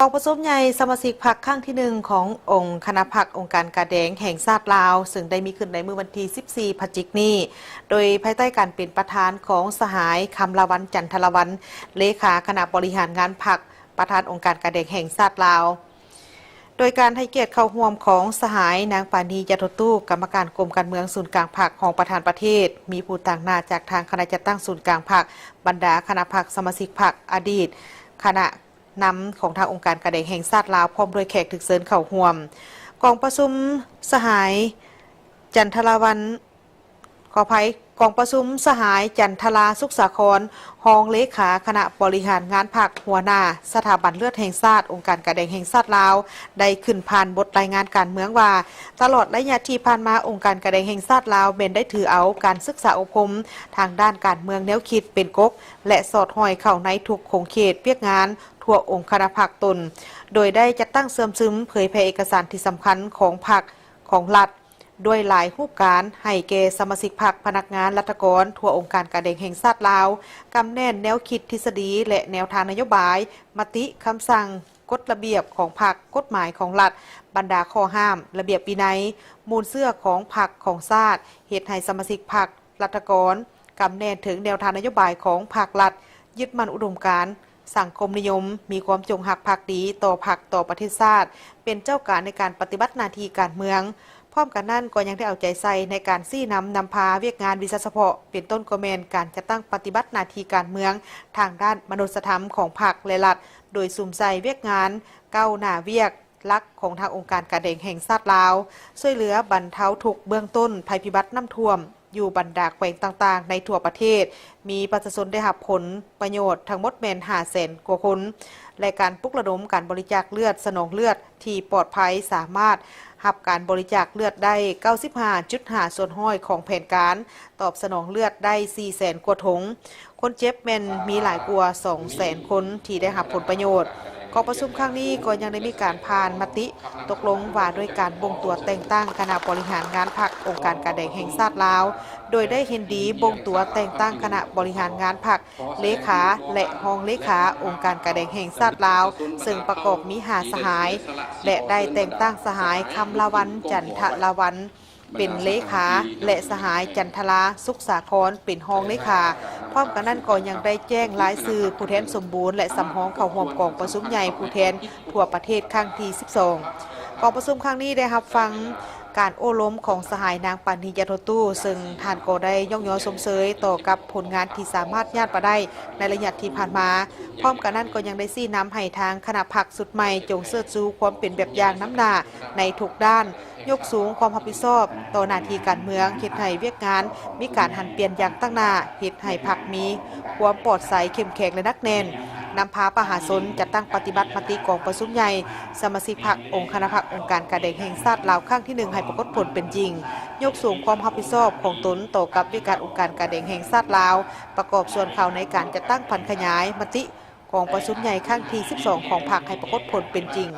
ກອງປະຊຸມໃຫຍ່ສະມາຊິກພັກຄັ້ງທີໜຶ່ງຂອງອົງຄະນະພັກອົງການກາແດງແຫ່ງຊາດລາວ ເຊິ່ງໄດ້ມີຂຶ້ນໃນມື້ວັນທີສິບສີ່ ພະຈິກນີ້ ໂດຍພາຍໃຕ້ການເປັນປະທານຂອງສະຫາຍ ຄຳລາວັນ ຈັນທະລາວັນ ເລຂາຄະນະບໍລິຫານງານພັກ ປະທານອົງການກາແດງແຫ່ງຊາດລາວ. ໂດຍການໃຫ້ກຽດເຂົ້າຮ່ວມຂອງສະຫາຍ ນາງ ປານີ ຢາໂທຕູ້ ກຳມະການກົມການເມືອງສູນກາງພັກ ຮອງປະທານປະເທດ, ມີຜູ້ຕາງໜ້າຈາກທາງຄະນະຈັດຕັ້ງສູນກາງພັກ, ບັນດາຄະນະພັກສະມາຊິກພັກ, ອະດີດຄະນະນຳຂອງທາງອົງການກາແດງແຫ່ງຊາດລາວ ພ້ອມດ້ວຍແຂກຖືກເຊີນເຂົ້າຮ່ວມ. ກອງປະຊຸມສະຫາຍ ຈັນທະລາວັນ ຂໍອະໄພ, ກອງປະຊຸມສະຫາຍ ຈັນທະລາ ສຸກສາຄອນ ຮອງເລຂາຄະນະບໍລິຫານງານພັກ, ຫົວໜ້າສະຖາບັນເລືອດແຫ່ງຊາດ, ອົງການກາແດງແຫ່ງຊາດລາວ ໄດ້ຂຶ້ນຜ່ານບົດລາຍງານການເມືອງວ່າ ຕະຫຼອດໄລຍະທີ່ຜ່ານມາ ອົງການກາແດງແຫ່ງຊາດລາວ ແມ່ນໄດ້ຖືເອົາການສຶກສາອົບຮົມທາງດ້ານການເມືອງແນວຄິດເປັນກົກ ແລະ ສອດຫ້ອຍເຂົ້າໃນທຸກຂົງເຂດວຽກງານທົ່ວອົງຄະນະພັກຕົນ, ໂດຍໄດ້ຈັດຕັ້ງເຊື່ອມຊຶມເຜີຍແຜ່ເອກະສານທີ່ສຳຄັນຂອງພັກ, ຂອງລັດ ດ້ວຍຫຼາຍຮູບການໃຫ້ແກ່ສະມາຊິກພັກ, ພະນັກງານ, ລັດຖະກອນທົ່ວອົງການກາແດງແຫ່ງຊາດລາວ, ກຳແໜ້ນແນວຄິດທິດສະດີ ແລະ ແນວທາງນະໂຍບາຍ, ມະຕິ, ຄຳສັ່ງ, ກົດລະບຽບຂອງພັກ, ກົດໝາຍຂອງລັດ, ບັນດາຂໍ້ຫ້າມ, ລະບຽບວິໄນ, ມູນເຊື້ອຂອງພັກ, ຂອງຊາດ, ເຮັດໃຫ້ສະມາຊິກພັກ, ລັດຖະກອນ ກຳແໜ້ນເຖິງແນວທາງນະໂຍບາຍຂອງພັກລັດ, ຍຶດໝັ້ນອຸດົມການ ສັງຄົມນິຍົມ, ມີຄວາມຈົງຮັກພັກດີຕໍ່ພັກ, ຕໍ່ປະເທດຊາດ, ເປັນເຈົ້າການໃນການປະຕິບັດໜ້າທີ່ການເມືອງ. ພ້ອມກັນນັ້ນກໍຍັງໄດ້ເອົາໃຈໃສ່ໃນການຊີ້ນຳນຳພາວຽກງານວິຊາສະເພາະ, ເປັນຕົ້ນກໍແມ່ນການຈັດຕັ້ງປະຕິບັດໜ້າທີ່ການເມືອງທາງດ້ານມະນຸດສະທຳຂອງພັກ ແລະ ລັດ, ໂດຍສຸມໃສ່ວຽກງານກ້າວໜ້າວຽກຫຼັກຂອງທາງອົງການກາແດງແຫ່ງຊາດລາວ, ຊ່ວຍເຫຼືອບັນເທົາທຸກເບື້ອງຕົ້ນໄພພິບັດນ້ຳຖ້ວມ ຢູ່ບັນດາແຂວງຕ່າງໆໃນທົ່ວປະເທດ ມີປະຊາຊົນໄດ້ຮັບຜົນປະໂຫຍດທັງໝົດແມ່ນຫ້າແສນກວ່າຄົນ ແລະ ການປຸກລະດົມການບໍລິຈາກເລືອດສະໜອງເລືອດທີ່ປອດໄພ ສາມາດຮັບການບໍລິຈາກເລືອດໄດ້ເກົ້າສິບຫ້າຈຸດຫ້າສ່ວນຮ້ອຍຂອງແຜນການ, ຕອບສະໜອງເລືອດໄດ້ສີ່ແສນກວ່າຖົງ. ຄົນເຈັບແມ່ນມີຫຼາຍກວ່າສອງແສນຄົນທີ່ໄດ້ຮັບຜົນປະໂຫຍດ. ກອງປະຊຸມຄັ້ງນີ້ກໍຍັງໄດ້ມີການຜ່ານມະຕິຕົກລົງວ່າດ້ວຍການບົ່ງຕົວແຕ່ງຕັ້ງຄະນະບໍລິຫານງານພັກອົງການກາແດງແຫ່ງຊາດລາວ, ໂດຍໄດ້ເຫັນດີບົ່ງຕົວແຕ່ງຕັ້ງຄະນະບໍລິຫານງານພັກ, ເລຂາ ແລະ ຮອງເລຂາອົງການກາແດງແຫ່ງຊາດລາວ, ເຊິ່ງປະກອບມີຫ້າສະຫາຍ ແລະ ໄດ້ແຕ່ງຕັ້ງສະຫາຍ ຄຳລາວັນ ຈັນທະລາວັນ ເປັນເລຂາ ແລະ ສະຫາຍ ຈັນທະລາ ສຸກສາຄອນ ເປັນຮອງເລຂາ. ພ້ອມກັນນັ້ນກໍຍັງໄດ້ແຈ້ງລາຍຊື່ຜູ້ແທນສົມບູນ ແລະ ສຳຮອງເຂົ້າຮ່ວມກອງປະຊຸມໃຫຍ່ຜູ້ແທນທົ່ວປະເທດຄັ້ງທີສິບສອງ. ກອງປະຊຸມຄັ້ງນີ້ໄດ້ຮັບຟັງການໂອ້ລົມຂອງສະຫາຍນາງ ປານີ ຢາໂທຕູ້ ເຊິ່ງທ່ານກໍໄດ້ຍ້ອງຍໍຊົມເຊີຍຕໍ່ກັບຜົນງານທີ່ສາມາດຍາດມາໄດ້ໃນໄລຍະທີ່ຜ່ານມາ. ພ້ອມກັນນັ້ນກໍຍັງໄດ້ຊີ້ນຳໃຫ້ທາງຄະນະພັກຊຸດໃໝ່ຈົ່ງເຊີດຊູຄວາມເປັນແບບຢ່າງນຳໜ້າໃນທຸກດ້ານ, ຍົກສູງຄວາມຮັບຜິດຊອບຕໍ່ໜ້າທີ່ການເມືອງ, ເຮັດໃຫ້ວຽກງານມີການຫັນປ່ຽນຢ່າງຕັ້ງໜ້າ, ເຮັດໃຫ້ພັກມີຄວາມປອດໃສ, ເຂັ້ມແຂງ ແລະ ໜັກແໜ້ນ, ນຳພາປະຊາຊົນຈັດຕັ້ງປະຕິບັດມະຕິກອງປະຊຸມໃຫຍ່ສະມາຊິກພັກອົງຄະນະພັກອົງການກາແດງແຫ່ງຊາດລາວຄັ້ງທີໜຶ່ງໃຫ້ປາກົດຜົນເປັນຈິງ, ຍົກສູງຄວາມຮັບຜິດຊອບຂອງຕົນຕໍ່ກັບວຽກງານອົງການກາແດງແຫ່ງຊາດລາວ, ປະກອບສ່ວນເຂົ້າໃນການຈັດຕັ້ງຜັນຂະຫຍາຍມະຕິ ກອງປະຊຸມໃຫຍ່ຄັ້ງທີສິບສອງຂອງພັກໃຫ້ປາກົດຜົນເປັນຈິງ.